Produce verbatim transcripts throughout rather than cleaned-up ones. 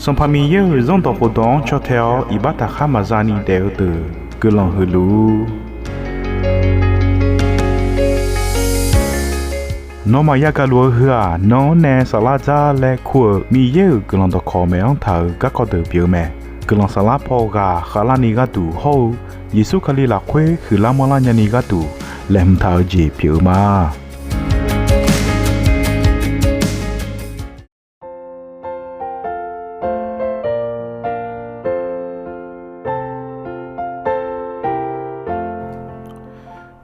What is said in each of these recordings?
Sanqpaq Miqyaer-euq Zanrdawq khofdawq-anr caw tae-awr iqbax taqkhar maqza ni daef-eu deuq guiqlanq huiq luf-ur. Nawmaf yagaq luf-eu heu-aq, nan-anr nae saflar dzar laer kur-euq Miqyaer-euq guiqlanq dawqkawq maeq-anr taq-euq garkawv deuq pyeuf-eu mae. Guiqlanq saflar paw ghaq khavlarni gharduq hawr-eu Yeqsur Kali lafkhoer huiqlar manrlar nyani gharduq laeqhmq taq-eu jeq pyeuf-eu ma.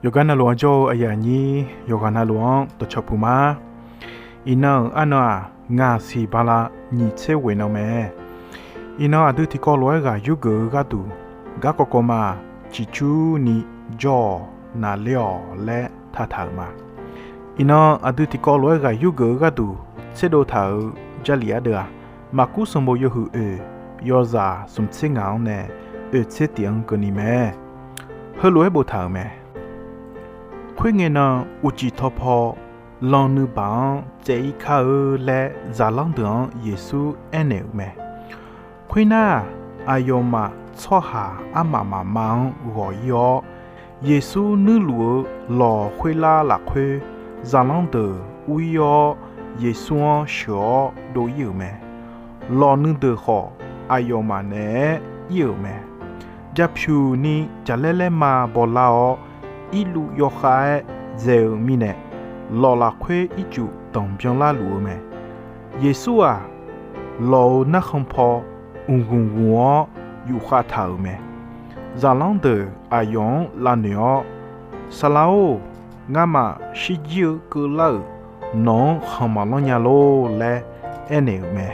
Yawqghaq navluf-anr jawr-eu aqyuif aqnyir, yawqghaq navluf-anr dawqcawq puq ma. Iqnan-euq arnan-aq, ngaq siq bala nyiq tser ghoeq nan mae. Iqnan aqdui tiqkawv lof-aer ghaq yurgeuf-eu gharduq, garkawv kawv ma, ciqcurni jawr-awq, naqler-awq laer taqtaq-euq ma. Iqnan aqdui tiqkawv lof-aer ghaq yurgeuf-eu gharduq tserdov taq-euq Jarlif ardeuv-aq, Maqkur sanqbof yawhuiq oeq, yawzaq smq tser ngaq-anr nae oeq tser tiq-anr keuvni mae. Heulof-aer boftaq-euq mae. Khoerngae nan uqcif tawqpaw lannuibaq-anr tsaev-ir kar-eu laer zaqlanr deuq-anr Yeqsur aernaeq-euq mae. Khoernar, aqyawfmaf tsawrhaq armaf mafma-anr ghawq-ir-awr, Yeqsur nuirluf-eu lawq khoerlar lafkhoer zaqlanr deuq ur-ir-awr, Yeqsur-anr sheuq-awr dov-ir-euq mae. Lawq nuideuq khawf, aqyawfmaf naeq-aer ir-euq mae. Jaqpyuq ni jaqlaer laerma bawlar-awr, irluv yawkhav-aer dzae-eu mirnae, lawq lafkhoer ircuf danqbyan larluf-eu mae. Yeqsur-aq, lawq-euq narkhan paw mqgmq gmq-awr yufkhav taq-euq mae. Zaqlanr deuq aqyawf-anr lavnoeq-awr, Saqlaq-or, ngamaf shirjir-eu keuvlar-euq nawq-anr khanq maqlanr nya lor laer aernaeq-euq mae.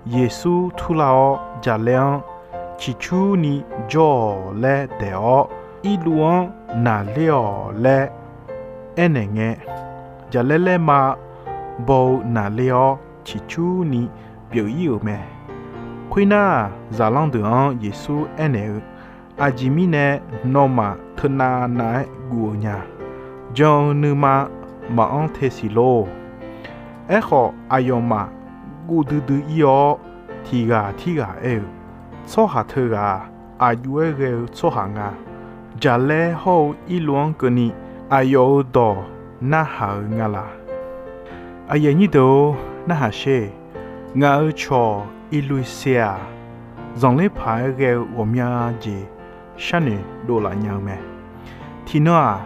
Yeqsur turlar-awr, jaqlaer-anr ciqcurni jawr-awq laer daeq-awr, irluv-anr naqler-awq laer aernaeq ngae, jaqlaer laerma baw-eu naqler-awr ciqcurni pyeuf-ir-euq mae. Khoernar, zaqlanr deuq-anr Yeqsur aernaeq-eu, Aqjeq mirnae nawmaf teunav nav-aer guv-eu nya? Jan-eu nuima maqanr te siq lor. Aerkhawf, aqyawfmaf guv duidui ir-awr, tiq ghaq tirghaq aer-eu, Tsawrhaq teughaq-aq, aqjox-aer ghae-eu tsawrhaq nga. Jaqlaer hawr-eu irluv-anr keuvni aqyawf-euq dawq narhaq-eu nga laq? Aqyuif aqnyir deuq-or, narhaq sher. Ngaq-euq cawq Iqluiqseq-aq, zanqler paq-aer ghae-eu ghawqmya jeq sharnoeq dovlaf nya-eu mae. Tiqnan-aq,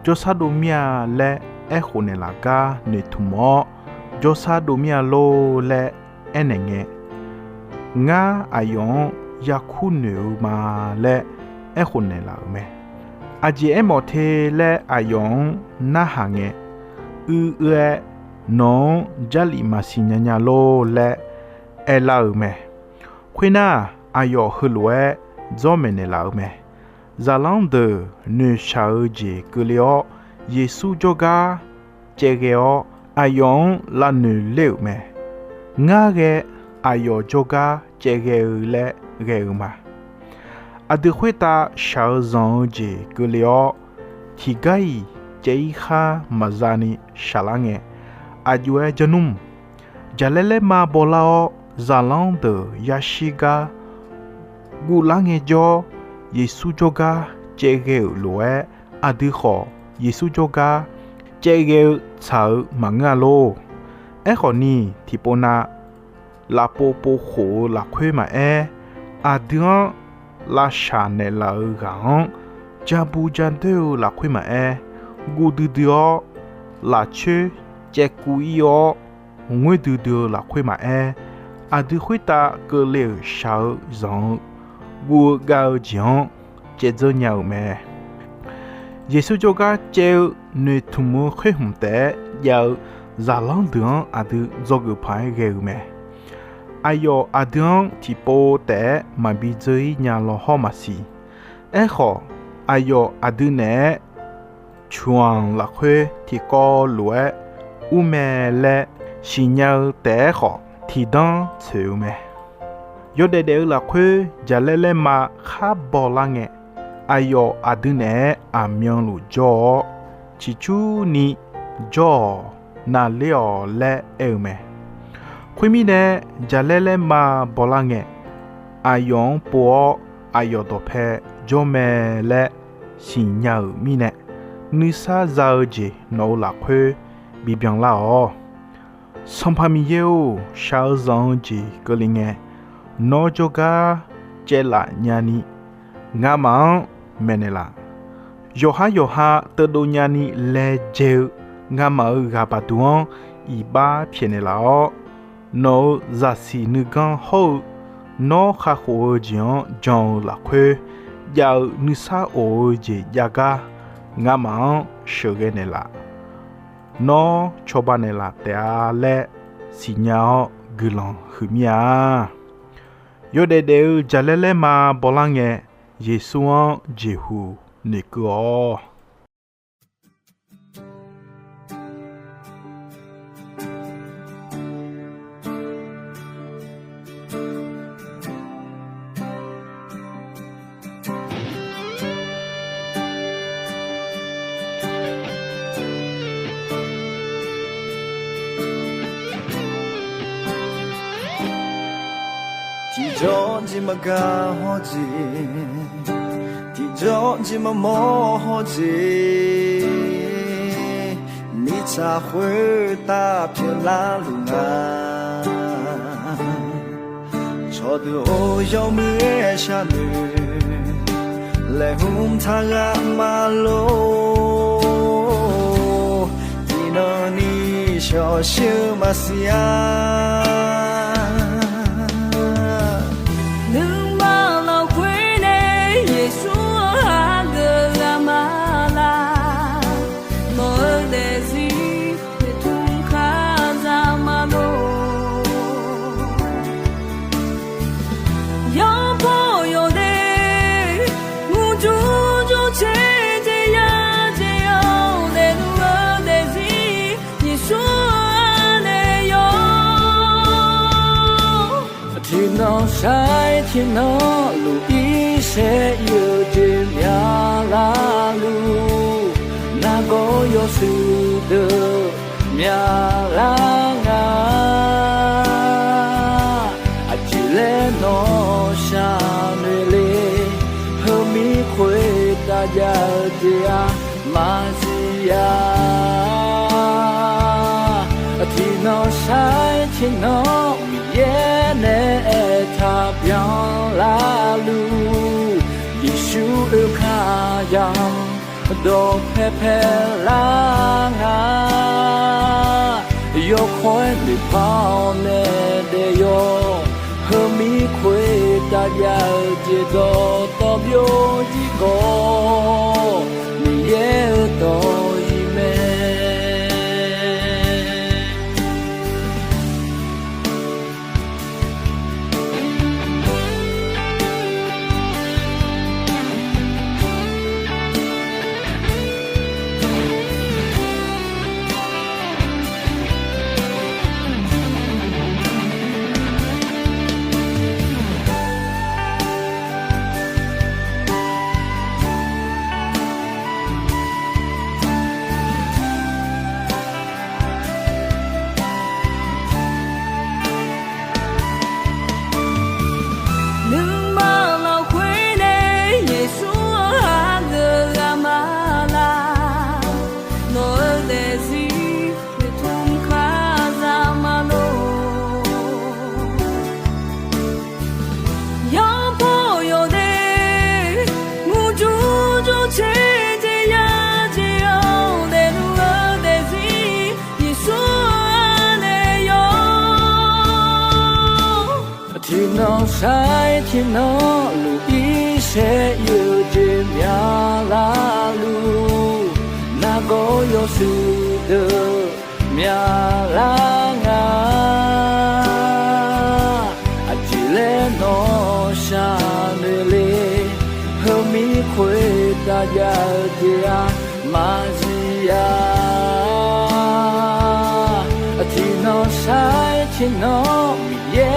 jawrshar dov mir-a laer aerkhof naeqlaf gar noeqtmq-awr, jawrshar dov mir-a lor laer aernaeq ngae, ngar aqyawf-anr yakur noeq-eu ma laer aerkhof naeqlaf-euq mae. Aqjeq aermawf te laer aqyawf-anr narhaq ngae, uiq-eu-aer, nawq-anr Jarlif maqsiq nya nya lor laer aerlar-euq mae. Khoernar, aqyawf heulof-aer dzawr maeqnaeq laf-euq mae. Zaqlanr deuq noeqshaq-eu jeq keuvle-awr, Yeqsur jawrgar caevghae-awr, aqyawf-anr lavnoeq ler-euq mae. Ngar ghae aqyawf jawrgar caevghae-eu laer ghae-eu ma. Aqdui khoertav shaq-eu zanq-eu jeq keuvle-awr, tiqgar-iq caev-ir khar maqza ni shaqlar ngae, aqjox-aer janr nmr. Jaqlaer laerma bawlar-awr, zaqlanr deuq yashir gar guvlar ngaejawr, Yeqsur jawrgar caevghae-euq lof-aer, aqdui khawf Yeqsur jawrgar caevghae-eu tsaq-eu maqngeur-a lor. Aerkhawf ni, tiqpov nav lafpov pov khof-eu lafkhoer maqaer, aqdui-anr lavshaq naeqlaf-eu ghaq-anr ja bu ja doer-eu lafkhoer maqaer, guv duidui-awr lafcoer caevkuv ir-awr ngoer duidui-eu lafkhoer maqaer, aqdui khoertav keuvle-euq shaq-eu zanq-eu guv-eu gav-eu jeq-anr caevdzeur nya-euq mae. Yeqsur jawrgar caev-eu noeqtmq-eu khoer hmq taef-aer jav-eu zaqlanr deuq-anr aqdui dzawgeuf paq-aer ghae-euq mae. Aqyawf aqdui-anr tiqpov taef-aer maqbi dzeur-ir nya law hawr maqsiq. Aerkhawf, aqyawf aqdui naeq-aer cuqanq lafkhoer tiqkawv lof-aer ur mae laer siqnya-eu taef-aer khawf, tiqdanr tsoeq-eu mae. Yawdaef daef-eu lafkhoer jaqlaer laerma khar bawlar ngae, aqyawf aqdui naeq-aer aqmyanluf jawr-awr, ciqcurni jawr-awq, naqler-awq laer aer-eu mae. Khoermirnae, jaqlaer laerma bawlar ngae, aqyawf-anr pov-awr aqyawf dawqpae jawr mae laer siqnya-euq mirnae, nuisar za-eu jeq nawq-euq lafkhoer bibyan lar-awq. Sanqpaq Miqyaer-or, shaq-eu zanq-eu jeq keuvle ngae, nawr jawrgar caevlaf nyani ngamaf-anr maeqnaeq laf. Yawqhar yawqha teudov nyani laejae-eu ngamaf-euq ghaq baqduq-anr iqbax pyaeqnaeq laf-awr, nawq-euq zaqsiq nuiganr hawr-eu nawr kakhof-eu jeq-anr jan-eu lafkhoer jav-eu nuisar of-eu jeq jav gar ngamaf-anr sheuqghae naeqlaf. Nawr cawba naeqlaf taef-a laer siqnya-awr guiqlanq huiqmir-a. Yawdaef daef-eu jaqlaer laerma bawlar ngae, Yeqsur-anr jeqhuq noeqkeuv-awq. Tiqjawr jeq maqgaq hawjeq, tiqjawr jeq maqmawr hawjeq, mirtsaq khoertav pyeuflar luf nga. Cawqdeuq-or, yawmuiq-aer sharnoeq laeqhmq taq ghaq ma lor. Tiqnan ni shawqshir-eu maqsiq-a. Nuima lafkhoer nae Yeqsur-anr hageuf ghaq ma laq. Nawq-euq daefzir noeqtmq kar za ma lor. Yawbaw yawdaef murjur jawrcaer jeq ya jeq-awr daefluf-eu daefzir Yeqsur-anr nae yawr. Tiqnan sair tiqnan luf irsaer ir-eu jeq myaqlar luf, nargawr yawshuif deuq myaqlar nga. Aqjeq laer nawq sharnoeq le, heumir khoertav jav-eu jeq-aq maqsiq-a. Tiqnan sair tiqnan Miqyaer nae aertaq byanlar luf, Yeqsur oekar yamq dawqpae paelar nga. Yawkawr-aer noeqpar-awr nae daef yawr, heumir khoertav jav-eu jeq dawqtawv byov jir gawr, Miqyaer-euq dawq-iq mae. Nuima lafkhoer nae Yeqsur-anr hageuf ghaq ma laq. Nawq-euq daefzir noeqtmq kar za ma lor. Yawbaw yawdaef murjur jawrcaer jeq ya jeq-awr daefluf-eu daefzir Yeqsur-anr nae yawr. Tiqnan sair tiqnan luf irsaer ir-eu jeq myaqlar luf, nargawr yawshuif deuq myaqlar nga. Aqjeq laer nawq sharnoeq le, heumir khoertav jav-eu jeq-aq maqsiq-a. Tiqnan sair tiqnan Miqyaer